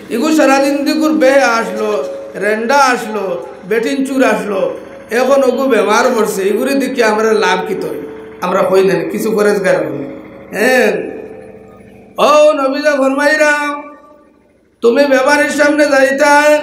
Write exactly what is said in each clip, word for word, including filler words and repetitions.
ইগু সারা জিন্দিগির বেহে আসলো, রেন্ডা আসলো, বেটিন চুর আসলো, এখন ওগু বেমার পড়ছে, ইগুরে দেখি আমরা লাভ কিতা অইবো? আমরা কই না নি, কিছু পরেজগার অইবো। হ্যাঁ, ও নবীজি ফরমাইরা, তুমি বেমারির সামনে যাইতায়,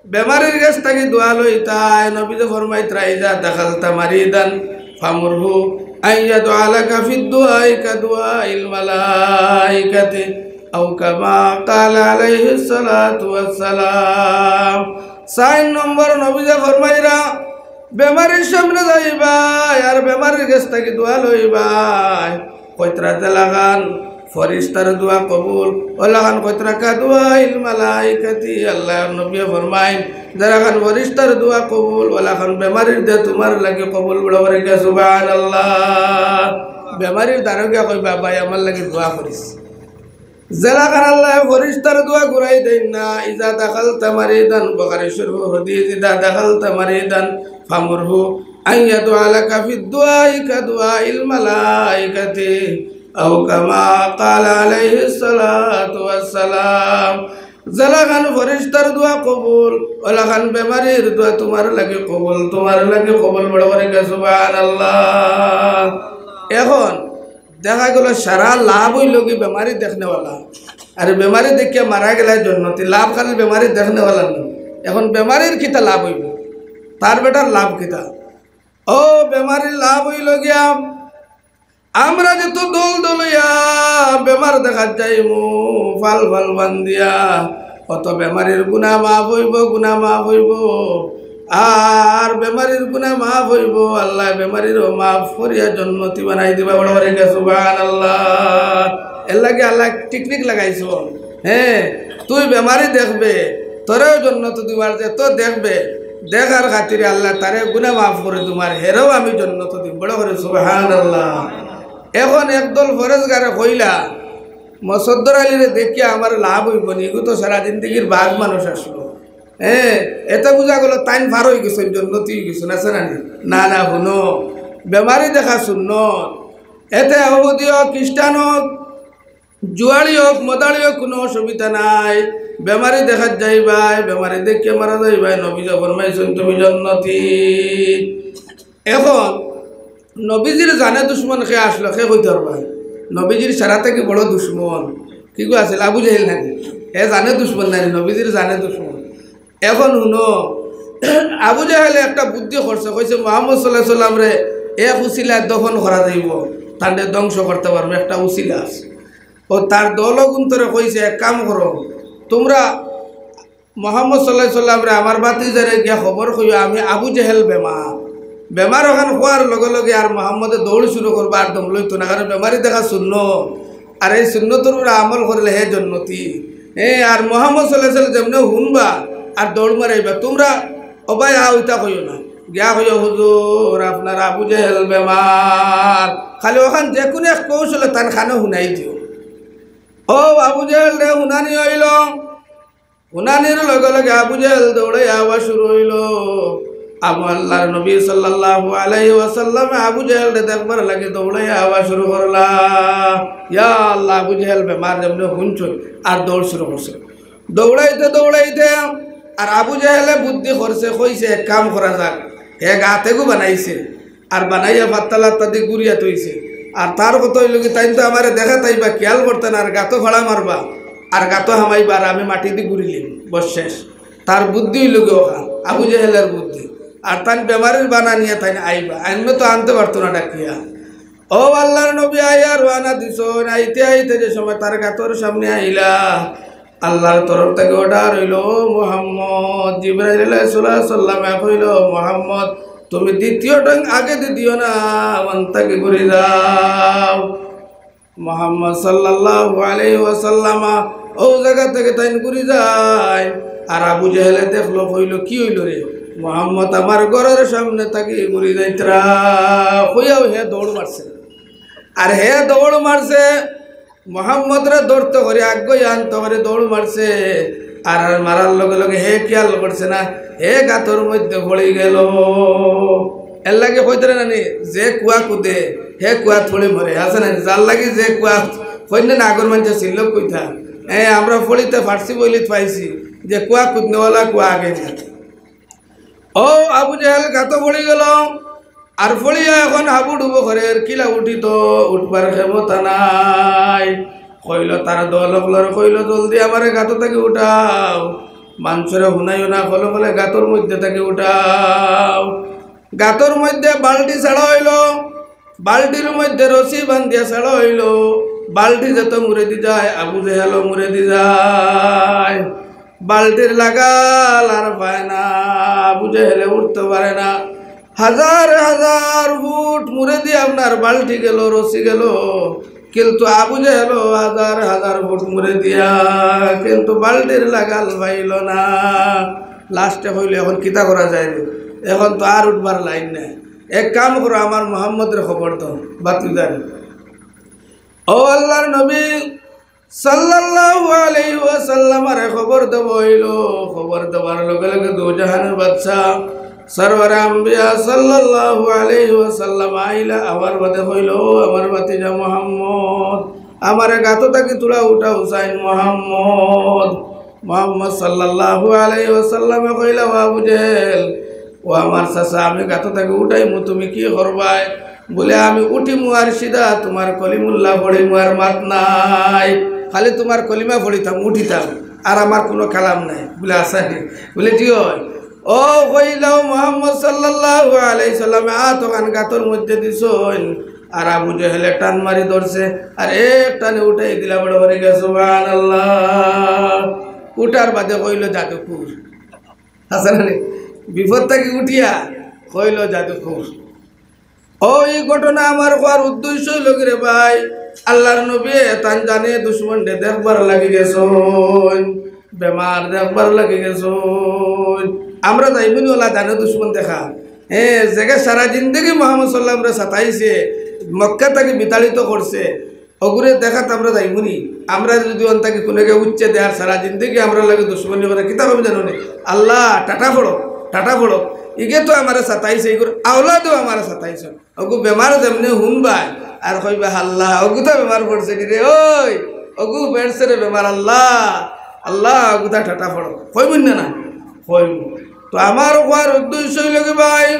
বেমারির গেছ থাকি দোয়া লইতায়। নবীজি ফরমাইতরা, "ইজা দাখালতা মারিদান ফামুরহু আন ইয়াদুআ লাকা ফিদ দুআই কাদুআইল মালাইকাতি, আও কামা ক্বালা আলাইহিস সালাতু ওয়াস সালাম।" চাইর নম্বর নবীজি ফরমাইরা, বেমারির সামনে যাইবায় আর বেমারির গেছ থাকি দোয়া লইবায়। কইতরা যেলাখান ফরিস্তার দোয়া কবুল, ওলাখান কইতরা কাদুআইল মালাইকাতি। আল্লার নবীয়ে ফরমাইন, যেলাখান ফরিস্তার দোয়া কবুল, ওলাখান বেমারির দোয়া তুমার লাগি কবুল। বড় করি কইতা সুবহানাল্লাহ। বেমারির দ্বারো গিয়া কইবা, "ভাই, আমার লাগি দোয়া করিস।" যেলাখান আল্লায় ফরিস্তার দোয়া ঘুরাই দেইন না, ইজা দাখালতা মারিদান, বুখারী শরীফর হাদিস, ইজা দাখালতা মারিদান ফামুরহু আন ইয়াদুআ লাকা ফিদ দুআই কাদুআইল মালাইকাতি, আও কামা ক্বালা আলাইহিস সালাতু ওয়াস সালাম। যেলাখান ফরিস্তার দোয়া কবুল, ওলাখান বেমারির দোয়া তুমার লাগি কবুল, তুমার লাগি কবুল। বড় করি কইতা সুবহানাল্লাহ। এখন দেখা গেল সারা লাভ অইলো গি বেমারি দেখনেওয়ালা, আর বেমারি দেখিয়া মারা গেলে জন্নতি। লাভ খালি বেমারি দেখনেওয়ালা না। এখন বেমারির কিতা লাভ অইবো? তার বেটার লাভ কিতা? ও, বেমারির লাভ অইলো গিয়া, আমরা যত দল দল অইয়া বেমার দেখাত যাইমু, ফাল ফাল বান্দিয়া, অত বেমারির গুনা মাফ অইবো, গুনা মাফ অইবো। আর বেমারির গুনা মাফ অইবো, আল্লায় বেমারিরও মাফ করিয়া জন্নতি বানাই দিবা। বড় করি কইতা সুবহানাল্লাহ। এরলাগি আল্লায় টেকনিক লাগাইছইন। হ্যাঁ, তুই বেমারি দেখবে, তোরেও জন্নতো দিমু, আর যেতো দেখবে, দেখার খাতিরে আল্লায় তারে গুনা মাফ করি দিমু, আর হেরেও আমি জন্নতো দিমু। বড় করি সুবহানাল্লাহ। এখন একদল পরেজগারে কইলা, "মসদ্দর আলীরে দেখিয়া আমার লাভ অইবো নি, ইগু তো সারা জিন্দিগির বাদ মানুষ আসলো।" হ্যাঁ, এতে বুঝা গেল তাইন পার অইগেছইন, জন্নতি অইগেছইন, আছে না নি? না, না, হুনো, বেমারি দেখা সুন্নত। এতে ইহুদি অউক, খ্রিস্টান অউক, জুয়াড়ি অউক, মদাড়ি অউক, কুনু অসুবিধা নাই। বেমারি দেখাত যাইবায়, বেমারি দেখিয়া মারা যাইবায়, নবীজি ফরমাইছইন, "তুমি জন্নতি।" এখন নবীজির জানে দুশমন কে আসলো, কে কইতা পারবায়? নবীজির সারা থাকি বড় দুশমন কিগু আছিল? আবু জেহেল নানি? হে জানে দুশমন নানি, নবীজির জানে দুশমন। এখন হুনো, আবু জেহেলে একটা বুদ্ধি করছে, কইছে, "মুহাম্মদ সাল্লাল্লাহু আলাইহি ওয়াসাল্লামরে এক উছিলায় দফন করা যাইবো, তানরে ধ্বংস করতে পারমু, একটা উছিলা আছে।" ও তার দলগুন্তরে কইছে, "এক কাম করো, তুমরা মুহাম্মদ সাল্লাল্লাহু আলাইহি ওয়াসাল্লামরে, আমার ভাতিজারে গিয়া খবর কইও, আমি আবু জেহেল বেমার।" বেমার অখান কওয়ার লগে লগে আর মুহাম্মদে দৌড় শুরু করবা, আর দম লইতো না, কারণ বেমারি দেখা সুন্নত, আর এই সুন্নতর উপরে আমল করলে হে জন্নতি। এ, আর মুহাম্মদ সাল্লাল্লাহু আলাইহি ওয়াসাল্লাম যেমনে হুনবা আর দৌড় মারাইবা, তুমরা, "ও ভাই, আও, ইতা কইও না।" গিয়া কইও, "হুজুর, আপনার আবু জেহেল বেমার।" খালি অখান যেকুনু এক কৌশলে তান কানো হুনাই দিও। ও আবু জেহেলরে হুনানি অইলো। হুনানির লগে লগে আবু জেহেল দৌড়াইয়া আওয়া শুরু অইলো। আবু আল্লাহর নবী সাল্লাল্লাহু আলাইহি ওয়াসাল্লামে আবু জেহেলরে দেখবার লাগি দৌড়াইয়া আওয়া শুরু করলা। ইয়া আল্লাহ, আবু জেহেল বেমার যেমনে হুনছইন আর দৌড় শুরু করছে। দৌড়াইতে দৌড়াইতে আর আবু জেহেলে বুদ্ধি করছে, কইছে, "এক কাম করা যাক।" হে গাত এগু বানাইছে, আর বানাইয়া ফাত্তা লাত্তা দি গুড়িয়া থইছে। আর তার কথা অইলো কি, "তাইন তো আমারে দেখাত আইবা, খিয়াল করতা না, আর গাতো ফাড়া মারবা, আর গাতো হামাইবা, আর আমি মাটি দি গুড়িলিমু, বস শেষ।" তার বুদ্ধি অইলো কি অখান, আবু জেহেলের বুদ্ধি। আর তাইন বেমারির বানা নিয়া তাইন আইবা, আইনমে তো আনতে পারতো না ডাকিয়া। ও আল্লাহর নবী আইয়া রওয়ানা দিছইন, আইতে আইতে যে সময় তার গাতর সামনে আইলা, আল্লাহর তরফ থাকি অর্ডার অইলো, "ও মুহাম্মদ।" জিবরাইল আলাইহিস সালাতু ওয়াস সালামে কইলো, "মুহাম্মদ, তুমি দ্বিতীয় ঠ্যাং আগেদি দিও না, অন থাকি ঘুরি যাও।" মুহাম্মদ সাল্লাল্লাহু আলাইহি ওয়াসাল্লাম অউ জাগা থাকি তাইন ঘুরি যাইন। আর আবু জেহেলে দেখলো, কইলো, "কি অইলো রে? মুহাম্মদ আমার ঘরর সামনে থাকি ঘুরি যাইতরা।" কইয়াউ হে দৌড় মারছে। আর হে দৌড় মারছে, মুহাম্মদরে ধরতে করি, আগুয়াইয়া আনতে করি দৌড় মারছে। আর, আর মারার লগে লগে হে খিয়াল করছে না, হে গাতর মধ্যে পড়ি গেলো। এরলাগি কইতরা নানি, "যে কুয়া কুদে, হে কুয়াত পড়ি মরে।" আছে নানি? যার লাগি যে কুয়া, কইন না আগর মানষে ছিল কইতা। এ, আমরা পড়িতে ফার্সি বইলিত পাইছি যে কুয়া কুদনেওয়ালা কুয়া আগে না। ও আবু জেহেল গাতো পড়ি গেল, আর পড়িয়া এখন হাবুডুবু করের, কিলা উঠিতো, উঠবার ক্ষমতা নাই। কইল তার দল অকলরে, কইল, "জলদি আমারে গাতো থাকি উঠাও, মানষরে হুনাইও না, কলে কলে গাতর মধ্যে থাকি উঠাও।" গাতর মধ্যে বালটি ছাড়া অইল, বালটির মধ্যে রশি বান্ধিয়া ছাড়া অইল। বালটি যত মুরেদি যায়, আবু জেহেলও মুরেদি যায়। বালটির লাগাল আর পায় না, আবু জেহেলে উঠতে পারে না। হাজার হাজার ফুট মুরেদি আপনার বালটি গেল, রশি গেল, কিন্তু আবু জেহেলও হাজার হাজার ফুট মুরেদিয়া, কিন্তু বালটির লাগাল পাইল না। লাস্টে কইল, "এখন কিতা করা যায় রে? এখন তো আর উঠবার লাইন নাই। এক কাম করো, আমার মোহাম্মদরে খবর দাও, বাতিজারে।" ও আল্লাহর নবী সাল্লাল্লাহু আলাইহি ওয়াসাল্লামরে খবর দেওয়া অইল। খবর দেওয়ার লগে লগে দু জাহানের বাদশা সরওয়ারে আম্বিয়া সাল্লাল্লাহু আলাইহি ওয়াসাল্লাম আইলা, আবার বাদে কইল, "ও আমার ভাতিজা মোহাম্মদ, আমারে গাতো থাকি তুলা উঠা হুসাইন মোহাম্মদ।" মোহাম্মদ সাল্লাল্লাহু আলাইহি ওয়াসাল্লামে কইলা, "ও আবু জেহেল, ও আমার চাচা, আমি গাতো থাকি উঠাইমু, তুমি কি করবায়?" বলে, "আমি উঠিমু আর সিধা তুমার কলিমুল্লাহ পড়িমু, আর মাত নাই। খালি তুমার কলিমা পড়িতাম, উঠিতাম, আর আমার কুনু কালাম নাই।" বলে, "আচ্ছা নি?" বলে, "জি অয়।" ও কইলাও মোহাম্মদ সাল্লাল্লাহু আলাইহি সাল্লামে আত অখান গাতর মধ্যে দিছইন, আর আবু জেহেলে টান মারি ধরছে, আর এক টানে উঠাই দিলা, বড় করি গেছে, সুবহানাল্লাহ। উঠার বাদে কইল, "জাদুকুর।" আছে না রে? বিপদ থাকি উঠিয়া কইল, "জাদুকুর।" ও, এই ঘটনা আমার কওয়ার উদ্দেশ্য অইল কি রে ভাই, আল্লাহর নবী তান জানে দুশমনরে দেখবার লাগি গেছইন, বেমার দেখবার লাগি গেছইন। আমরা যাইমুনি ওলা জানে দুশমন দেখা? হ্যাঁ, যেগু সারা জিন্দেগি মোহাম্মদ সাল্লাল্লাহু আলাইহি ওয়াসাল্লামরে সাতাইছে, মক্কা থাকি বিতাড়িত করছে, অগুরে দেখাত আমরা যাইমুনি? আমরা যদি অন থাকি কুনুগু উচ্ছেদ দেয় আর সারা জিন্দেগি আমরার লগে দুশমনি করে, কিতা কইমু জানো নি? "আল্লাহ, টাটা পড়ো, টাটা পড়ো। ইগে তো আমারে সাতাইছে, ইগুর আওলাদেও আমারে সাতাইছে।" অগু বেমার যেমনে হুনবায় আর কইবা, "আল্লাহ, অগু তো বেমার পড়ছে নি রে, ওই, অগু বেড়ছে রে বেমার, আল্লাহ, আল্লাহ, অগু তো টাটা পড়ো।" কইমু না, না? কইমু। তো আমার কওয়ার উদ্দেশ্য অইল কি ভাই,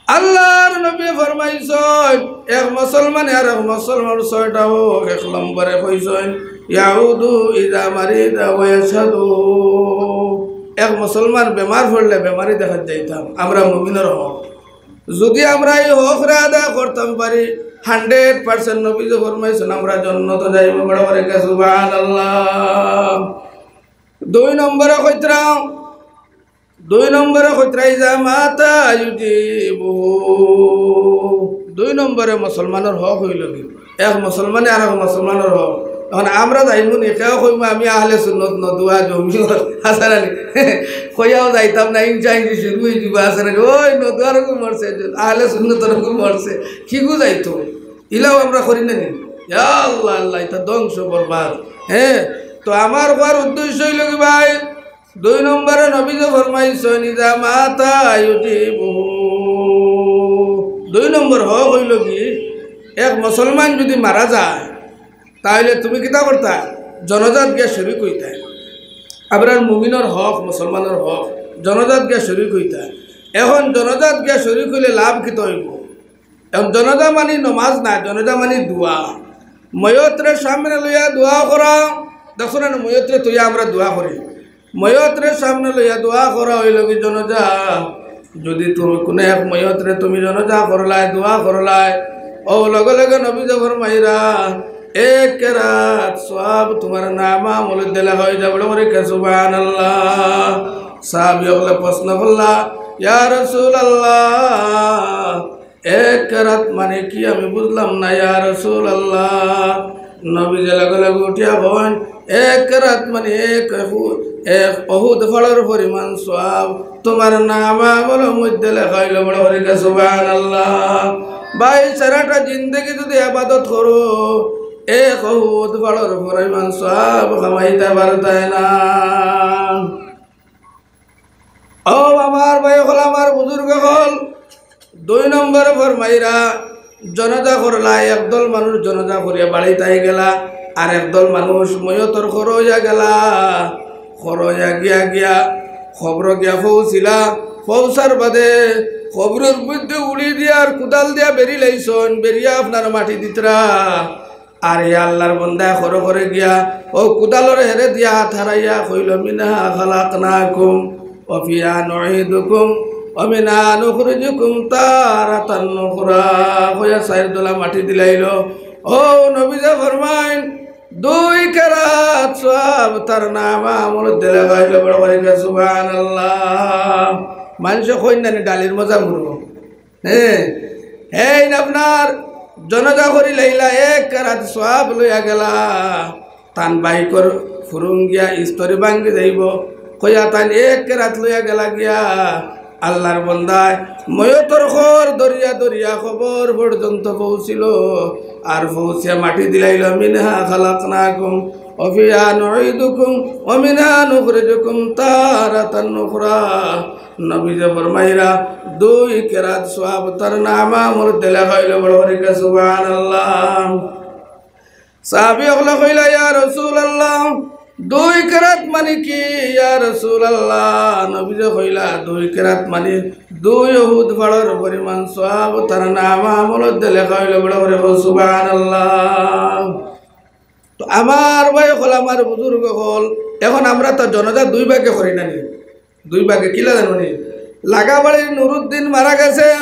আল্লাহর নবী ফরমাইছইন, এক মুসলমানে আর এক মুসলমানর ছয়টা হক। এক নম্বরে কইছইন, "ইয়াউদু ইযা মারিদা ওয়া ইয়াশহাদু।" এক মুসলমান বেমার পড়লে বেমারি দেখাত যাইতাম, আমরা মুমিনর হক। যদি আমরা এই হকরে আদায় করতাম পারি, hundred percent নবীজি ফরমাইছইন, আমরা জন্নতো যাইমু, বড় করি কও সুবহানাল্লাহ। দুই নম্বরে কইতরা, দুই নম্বরে কইতরা, "ইযা মাতা ইউজিবুহু।" দুই নম্বরে মুসলমানর হক অইল কি? এক মুসলমানে আর এক মুসলমানর হক। এখন আমরা যাইমুনি, কেউ কইমু, "আমি আহলে সুন্নত, নদুয়া, জমিয়ত, হাসান আলী।" কইয়াও যাইতাম না, ইঞ্চা ইঞ্চি শুরু অই যিবো, হাসান আলী, "ওই নদুয়ার অগু মরছে, আহলে সুন্নতর অগু মরছে।" কিগু যাইতো? ইলাও আমরা করি না নি? ইয়া আল্লাহ, আল্লাহ, ইতা ধ্বংস বরবাদ। হ্যাঁ, তো আমার কওয়ার উদ্দেশ্য অইল কি ভাই, দুই নম্বরে নবীজি ফরমাইছইন, "ইযা মাতা ইউজিবুহু।" দুই নম্বর হক অইল কি, এক মুসলমান যদি মারা যায়, তাইলে তুমি কিতা করতা? জানাজাত গিয়া শরিক অইতায়। আমরার মুমিনর হক, মুসলমানর হক, জানাজাত গিয়া শরিক অইতায়। এখন জানাজাত গিয়া শরিক অইলে লাভ কিতা অইবো? এখন জানাজা মানি নমাজ না, জানাজা মানি দোয়া। ময়তরে সামনে লইয়া দোয়া করা, দেখো না, ময়তরে থইয়া আমরা দোয়া করি। ময়তরে সামনে লইয়া দোয়া করা অইল কি জানাজা? যদি তুমি কুনু এক ময়তরে তুমি জানাজা করলায়, দোয়া করলায়, অউ লগে লগে নবীজি ফরমাইরা, এক কেরাত সওয়াব তুমার নামা আমলর মধ্যে লেখা অই যাইবো। বড় করি কও সুবহানাল্লাহ। সাহাবী অকলে প্রশ্ন করলা, "ইয়া রাসূলুল্লাহ, এক কেরাত মানে কি? আমি বুঝলাম না, ইয়া রাসূলুল্লাহ।" নবীজি লগে লগে উঠিয়া কইন, "এক কেরাত মানে এক উহুদ, এক উহুদ পাহাড়র পরিমাণ সওয়াব তুমার নামা আমলর মধ্যে লেখা অইলো।" বড় করি কও সুবহানাল্লাহ। ভাই, সারাটা জিন্দেগি যদি ইবাদত করো, এক উহুদ পাহাড়র পরিমাণ সওয়াব কামাইতা পারতায় না। ও আমার ভাই অকল, আমার বুজুর্গ অকল, দুই নম্বরে ফরমাইরা, জানাজা করলা, একদল মানুষ জানাজা করিয়া বাড়িত আই গেলা, আর একদল মানুষ ময়তর খর অইয়া গেলা, খর অইয়া গিয়া গিয়া খবরো গিয়া পৌঁছিলা। পৌঁছার বাদে খবরর মধ্যে উড়ি দিয়া আর কুদাল দিয়া বেড়ি লাইছইন, বেড়িয়া আপনার মাটি দিতরা। আর হে আল্লাহর বন্দায় খর খরে গিয়া অউ কুদালর হেরে দিয়া হাত হারাইয়া কইল, "মিনহা খালাকনাকুম ওয়া ফিহা নুঈদুকুম ওয়া মিনহা নুখরিজুকুম তারাতান উখরা।" কইয়া চাইর দলা মাটি দিলাইল। অউ নবীজি ফরমাইন, দুই কেরাত সওয়াব তার নামা আমলর মধ্যে লেখা অইল। বড় করি কইন সুবহানাল্লাহ। মানষে কইন না নি ডালির মজা মুরগো। হ্যাঁ, এইন আপনার জনাজা করি লাইলা, এক কেরাত সওয়াব লইয়া গেলা। তান বাইকর ফুরুম গিয়া ইস্তরি ভাঙ্গি যাইব, কইয়া তান এক কেরাত লইয়া গেলা গিয়া। আল্লাহর বন্দায় ময়তর খর ধরিয়া ধরিয়া কবর পর্যন্ত পৌঁছিল, আর পৌঁছিয়া মাটি দিলাইল, "মিনহা খালাকনাকুম ওয়া ফিহা নুঈদুকুম ওয়া মিনহা নুখরিজুকুম তারাতান উখরা।" নবীজি ফরমাইরা, দুই কেরাত সওয়াব তার নামা আমলর মধ্যে লেখা অইল। বড় করি কইন সুবহানাল্লাহ। সাহাবী অকলে কইলা, "ইয়া রাসূলুল্লাহ, দুই কেরাত মানি কি ইয়া রাসূলুল্লাহ?" নবীজি কইলা, "দুই কেরাত মানি দুই উহুদ পাহাড়র পরিমাণ সওয়াব তার নামা আমলর মধ্যে লেখা অইল।" বড় করি কইন সুবহানাল্লাহ। তো আমার ভাই অকল, আমার বুজুর্গ অকল, এখন আমরা তো জনাজা দুই ভাগে করি না নি? দুই ভাগে। কিলা জানো নি? লাগাবাড়ির নুরুদ্দিন মারা গেছে,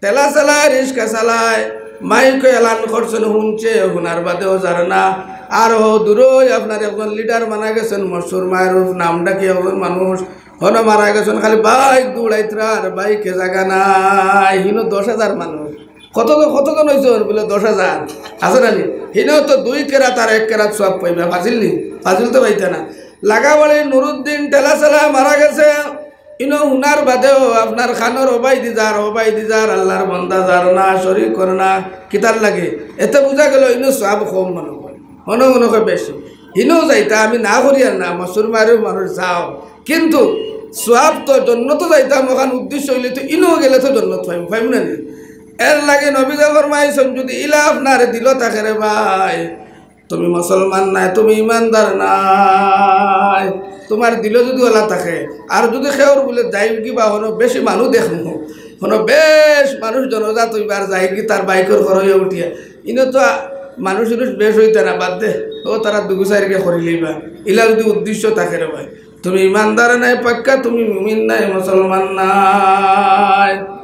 ঠেলা চালায়, রিক্সা চালায়, মাইকো এলান করছইন, হুনছে, হুনার বাদেও যার না। আর অউ দূরই আপনার একজন লিডার মারা গেছইন, মশহুর মারুফ, নাম ডাকি একজন মানুষ, হনো মারা গেছইন, খালি বাইক দৌড়াইতরা আর বাইকে জাগা নাই, হিনো দশ হাজার মানুষ। কতজন, কতজন অইছইন? বুলে, "দশ হাজার।" আছে না নি? হিনো তো দুই কেরাত আর এক কেরাত সওয়াব পাইবা, ফাজিল নি? ফাজিল তো পাইতা না। লাগাবাড়ির নুরুদ্দিন ঠেলা চালায় মারা গেছে, ইনো হুনার বাদেও আপনার কানর অবায়দি যার, অবায়দি যার, আল্লাহর বন্দা যার না, শরিক করে না, কিতার লাগি? এতে বুঝা গেল ইনো সওয়াব কম মনো কয়, হনো মনো কয় বেশি। হিনো যাইতা, আমি না করিয়ার না, মশহুর মারুফ মানুষ যাও, কিন্তু সওয়াব তো জন্নতো যাইতাম, অখান উদ্দেশ্য অইলে তো ইনো গেলে তো জন্নত পাইমু, পাইমু না নি? এর লাগি নবীজি ফরমাইছইন, যুদি ইলা আপনার দিলো থাকে রে ভাই, তুমি মুসলমান নায়, তুমি ইমানদার নায়। তুমার দিলো যুদি অলা থাকে, আর যুদি কেউর বুলে যাইগি বা হনো বেশি মানুষ দেখমু, হনো বেশ মানুষ জনাজাত অইবার যাইগি তার বাইকর খর অইয়া উঠিয়া, ইনো তো মানুষ উনুষ বেশ অইতা না, বাদ দে, অউ তারা দুগু চাইরগু করি লইবা, ইলা যুদি উদ্দেশ্য থাকে রে ভাই, তুমি ইমানদার নায় পাক্কা, তুমি মুমিন নায়, মুসলমান নায়।